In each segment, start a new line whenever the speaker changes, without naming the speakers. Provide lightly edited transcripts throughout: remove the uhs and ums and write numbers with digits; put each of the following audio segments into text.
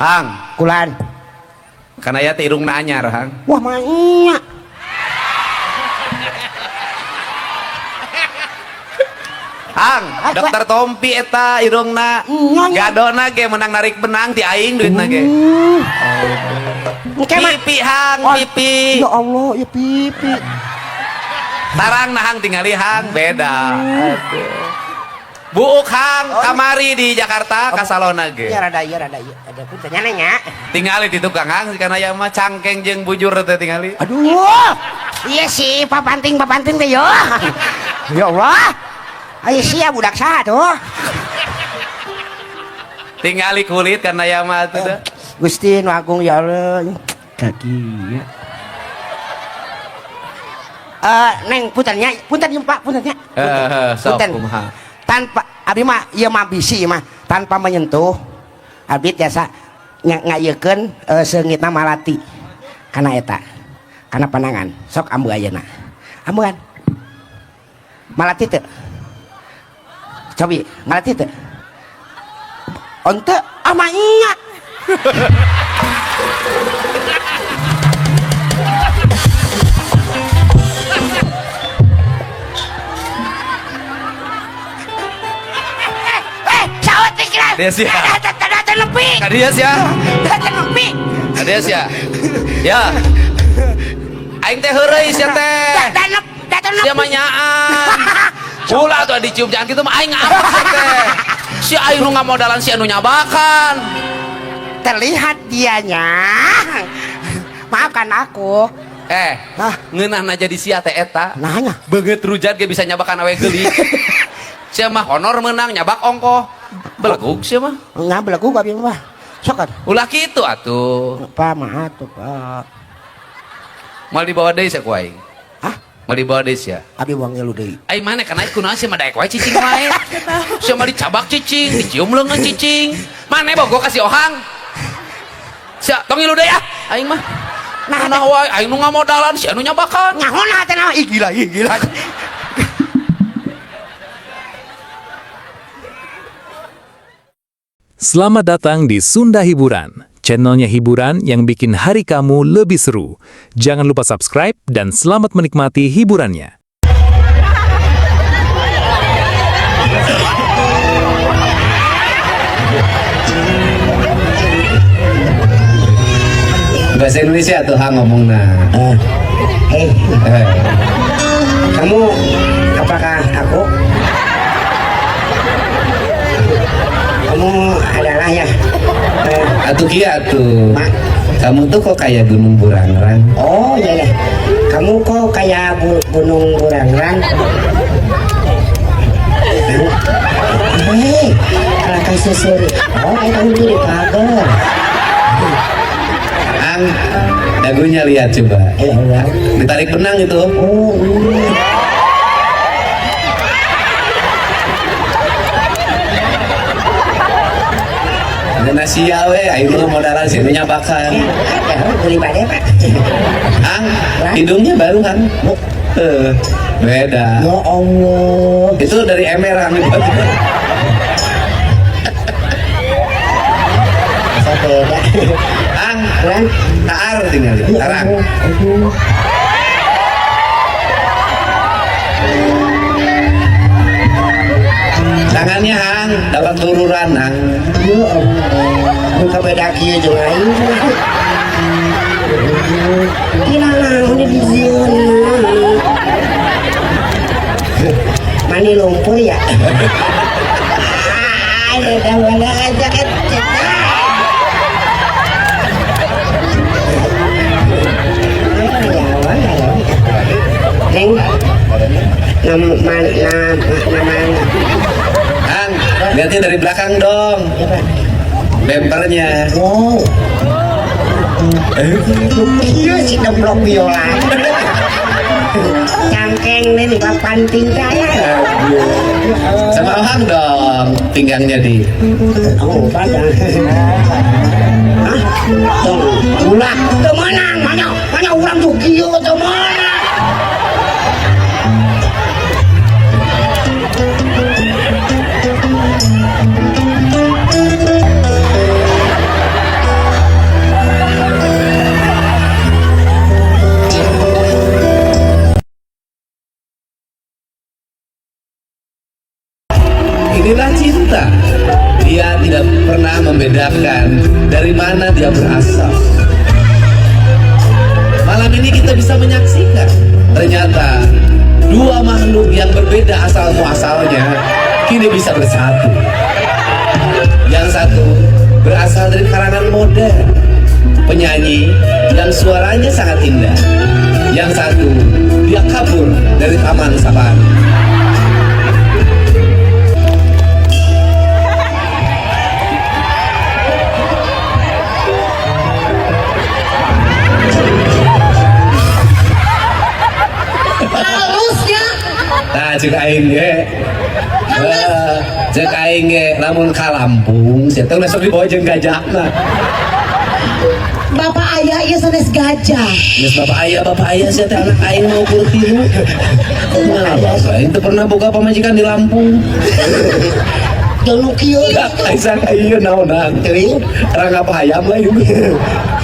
Hang.
Kulan.
Kana aya teh irungna anyar, Hang.
Wah, manya.
Hang, dokter Tompi eta irungna. Gadona ge menang narik benang ti aing duitna ge. Pipi, Hang, pipi.
Ya Allah, ya pipi.
Tarang nah Hang tingali Hang, beda. Aduh. Buuk Hang, kamari di Jakarta ka salona ge.
Ya rada ieu rada ieu. Ada punten nya nya.
Tingali di tukang Hang kana aya mah cangkeng jeung bujur teh tingali.
Aduh. Iya sih, papanting teh yo. Ya Allah. Ayo sia budak saha tuh.
Tingali kulit kana aya mah atuh da.
Gusti nu agung ya Allah. Kaki ya. Neng puntennya, punten ieu Pak, puntennya.
Sok
Punten.
kumaha.
Tanpa abdi mah ieu mah bisi mah tanpa menyentuh abdi tiasa ngayekeun seungitna malati kana eta kana panangan sok ambu ayeuna ambuan malati teu cobi malati teu onte ah mah nya.
Dia sia.
Datang nepi.
Ka dia sia.
Datang nepi.
Ka dia sia. Ya. Aing teh heureuy sia teh.
Datang nepi.
Sia mah nyaan. Ulah atuh dicium jangan kitu mah aing ngambek sia teh. Si aing nu ngamodalan si anu nyabakan.
Terlihat dianya. Maafkan aku. Hah?
Ngeunahna jadi sia teh eta.
Nanya.
Beungeut rujat ge bisa nyabakan awe geulis. Sia mah honor menang nyabak ongkoh. Belegug sia mah.
Nya belegug abi mah. Sok atuh.
Ulah kitu atuh.
Pak, maaf tuh, Pak.
Mal dibawa deui sia ku aing.
Hah?
Mal dibawa deui sia.
Abi buang ngelu deui.
Aing maneh kana kunaon sia mah daek wae cicing wae. Sia mah dicabak cicing, dicium leungeun cicing. Maneh bogo ka si Ohang. Sia tong ngilu deui ah aing mah. Nah wae aing nu ngamodalan sia nu nyabakan.
Nyaho teh naon? Ih gila, ih gila.
Selamat datang di Sunda Hiburan, channelnya hiburan yang bikin hari kamu lebih seru. Jangan lupa subscribe dan selamat menikmati hiburannya.
Bahasa Indonesia tuh Hang ngomongna.
Hei, kamu apakah aku? Kamu adalah ya.
Atuh kia tuh.
Mak.
Kamu tuh kok kayak Gunung Burangrang?
Oh iya ya. Kamu kok kayak Gunung Burangrang? Hei, kalau kasih suri. Oh, kamu tuh di pagar.
Ang, dagunya lihat coba.
Iya.
Ditarik benang itu.
Oh, iya.
Ngeunah sia we, aing mah modalan sih nyabakan.
Ada beli badai, Pak.
Ang, hidungnya baru Hang. Beda.
Ya Allah.
Itu dari ember Hang.
Masa beda.
Ang, taar tinggal, tarang.
Aduh.
Tangannya Hang, dapat lururan Hang.
Ya Allah. Muka beda kieu jeung aing. Gila naon di dieu. Mandi lumpur ya. Ada mana aja kan. Neng, nama
Hang, lihatnya dari belakang dong. Bempernya.
Wow. Iya si demplok biola. Cangkeng nih di papan tingkahnya.
Sama Ohang dong, pinggangnya di.
Oh, pada. Hah? Tuh, ulah teu meunang, mana mana urang tuh kieu teu meunang.
membedakan dari mana dia berasal. Malam ini kita bisa menyaksikan ternyata dua makhluk yang berbeda asal muasalnya kini bisa bersatu. Yang satu berasal dari kalangan modern, penyanyi yang suaranya sangat indah. Yang satu dia kabur dari taman safari.
Halusnya.
Nah, cek aing ge. Wah, cek aing ge lamun ka Lampung, sia teh besok dibawa jeung gajahna.
Bapak ayah ieu sanes gajah.
Geus bapak ayah sia teh anak aing mau ukur tilu. Kumaha bapak aing teu pernah boga pamajikan di Lampung.
Jeung nu kieu.
Aing ieu naonan.
Teuing.
Rangap hayam lah ieu.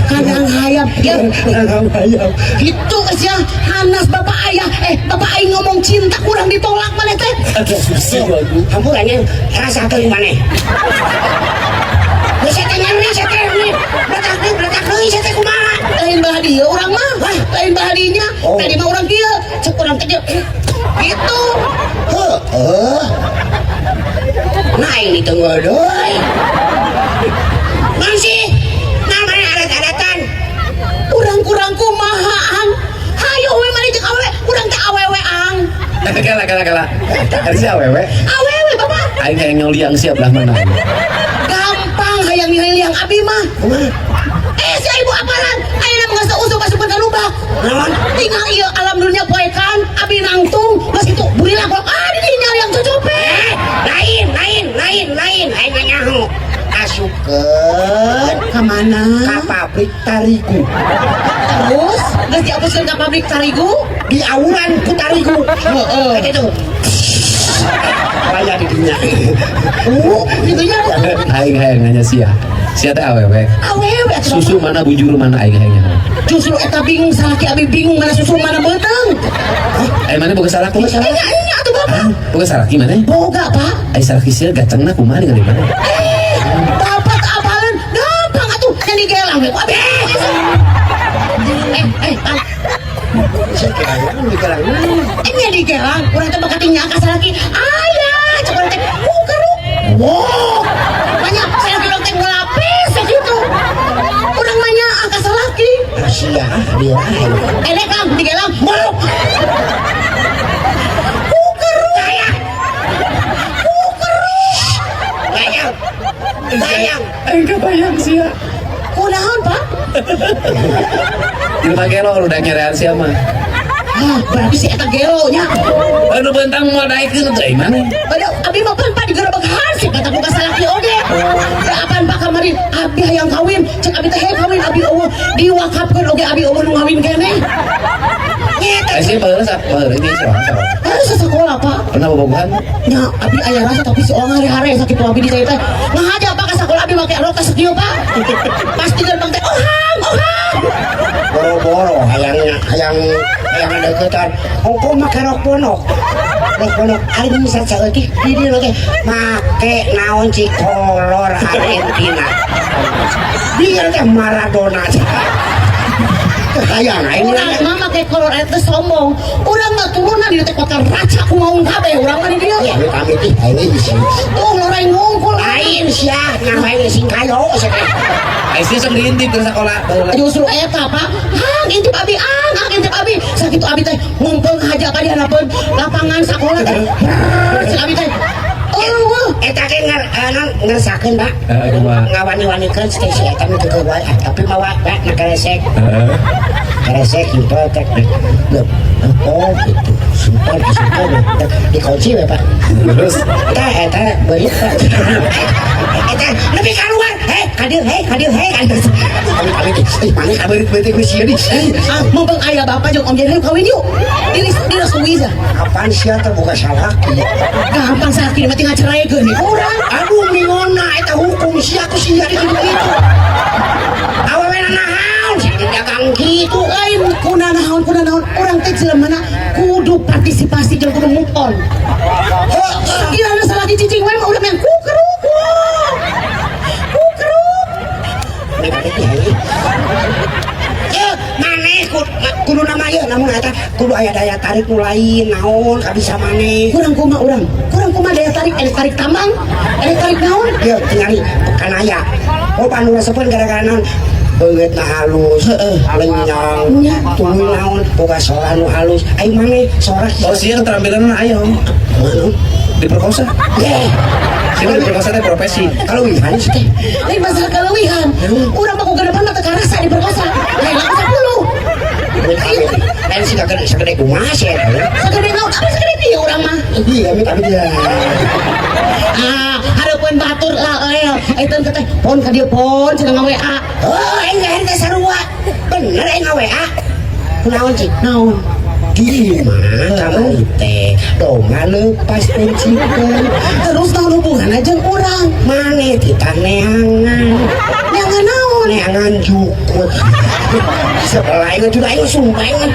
Kadang hayam ya.
Rangap hayam.
Itu geus ya hanas bapak ayah. Bapak aing ngomong cinta kurang ditolak maneh teh.
Aduh, susah aku.
Hampura nya rasakeun maneh. Geus teh nyeri sia teh nih. Bletak deui, bletak deui sia teh kumaha?
Lain belah dieu urang mah. Lain belah dinya.
Oh.
Tadi mah urang kieu, cek urang teh gitu.
Heeh. Nah ini tunggu deui. Naon sih? Nah mana adat-adatan?
Urang-urang kumaha ang? Hayo we maneh jeung awewe, urang teh awewe ang.
Kala kala kala. Ari si awewe.
Awewe bapak.
Aing hayang nyoliang sia belah mana?
Gampang hayang nyoliang abi mah.
Kumaha?
Si ibu apalan? Ayeuna mah geus usuk asupkeun ka lubak.
Naon?
Tinggal ieu alam dunia poekan, abi nangtung, geus kitu burilah golok. Ah, di dinya yang cocope.
Lain, lain, lain, lain. Aing nyaho. Asupkeun
Ka mana?
ka pabrik tarigu.
Terus geus diapuskeun ka pabrik tarigu?
Diawuran ku tarigu.
Heeh.
Kayak gitu. Raya di dinya.
Gitu nya.
Aing hayang nanya sia. Sia teh awewe.
Awewe atuh.
Susu mana bujur mana aing hayang nyaho.
Justru eta bingung salaki abi bingung mana susu mana beuteung.
Mana boga salaki?
Nya nya atuh bapak.
Boga salaki mana?
Boga pak.
Ai salaki sia gacangna kumaha ningali mana?
Bapak teu apaleun, gampang atuh nya digelang we ku abi. Ang. Nya digelang, urang teh bakal tinggal ka salaki. Aya, cek urang teh kukeruk. Wow. Banyak salaki urang teh ngelapis sakitu. Urang mah nya ka salaki.
Sia, dia aing.
Elek ang digelang. Wow. Kukeruk. Kukeruk.
Bayang. Bayang.
Aing kabayang sia.
Kunaon, Pak?
Jelema gelo udah nyerean sia mah.
Ah, berarti si eta gelo nya.
Anu bentang moal daekeun teh mana?
Aduh, abi mah pan Pak digerebek hansip kata boga salaki oge. Da apan Pak kamari abi hayang kawin, cek abi teh kawin abi eueuh diwakafkeun oge abi eueuh nu ngawin keneh.
Ai sia baheula sa baheula ini sorang sorang.
Harus sekolah Pak.
Pernah bobogohan?
Nya abi aya rasa tapi si orang hare-hare sakitu abi di teh. Ngahaja Pak ka sakola abi make rok ka sakieu Pak. Pasti gerbang teh ohang, ohang.
Boro-boro hayang hayang hayang deketan. Ongko make rok ponok. Rok ponok ari misal saeutik di dieu teh make naon ci kolor Argentina. Dieu teh Maradona. Hayang aing
Urang mah make kolor eta sombong. Urang mah turunan di teh kota raca kumaung kabeh urang mah di dieu.
Ya kami teh aing sih.
Tuh loreng ngungkul.
Lain sia namain sing kayo sia teh.
Ai sia sok diintip ke sakola baheula.
Justru eta Pak, hang intip abi, ang ang intip abi. Sakitu abi teh ngumpul ngahaja ka di hadapeun lapangan sakola teh. Cek abi teh. Eueuh,
Eta ge naon ngersakeun Pak.
Heeh, kumaha?
Ngawani-wanikeun teh si eta nu teu wae tapi mawa Pak na keresek.
Heeh.
Keresek simpel teh. Loh, oh gitu. Simpel simpel dikunci we Pak.
Terus
Eta eta beurit Pak. Eta lebih keluar. Hei, kadir, hei, kadir, hei, kadir. Kami kami teh, mana kabeurit-beurit ku sia di.
ah mumpung aya bapak jeung Om Jerry kawin yuk. Diri direstui sia.
Kapan sia teh boga salaki?
Gampang salaki mah tinggal ceraikeun we urang.
Aduh mingona eta hukum sia ku sia di kitu kitu. Awewe naon sia dagang kitu.
Lain kuna naon urang teh jelemana kudu partisipasi jeung kudu move on. Heuh, gila salaki cicing we mah urang yang kukeruk. Kukeruk.
Kudu nama ieu namun eta kudu aya daya tarik nu lain naon kabisa maneh.
Kurang kumaha urang? Kurang kumaha daya tarik? Daya tarik tambang? Daya tarik naon?
Ieu tingali pekan aya. Oh, panu resepeun gara-gara naon? Beungeutna halus, lenyang, tuluy naon, boga sora nu halus. Ayo maneh sora.
Oh, sih keterampilan ayo.
Mana?
Diperkosa.
Ye.
Sih diperkosa teh profesi.
Kalau wihan sih teh.
Lain masalah kaleuwihan. Urang mah ku depan mah teu karasa diperkosa. Lain aku 10.
Lain sih gak segede kumaha sih eta.
Segede naon? Apa segede kieu urang mah?
Iya, amit amit ya.
Ah, hareupeun batur lah el. Eta teh pon ka dieu pon cenah nga-WA.
Oh, aing leher teh sarua. Bener aing nga-WA. Kunaon cik?
Naon?
Di mana kamu teh? Doma lepas pencipan.
Terus naon hubunganna jeung urang?
Maneh titah neangan.
Neangan naon?
Neangan jukut. Sebelah aing juga aing sumpah aing.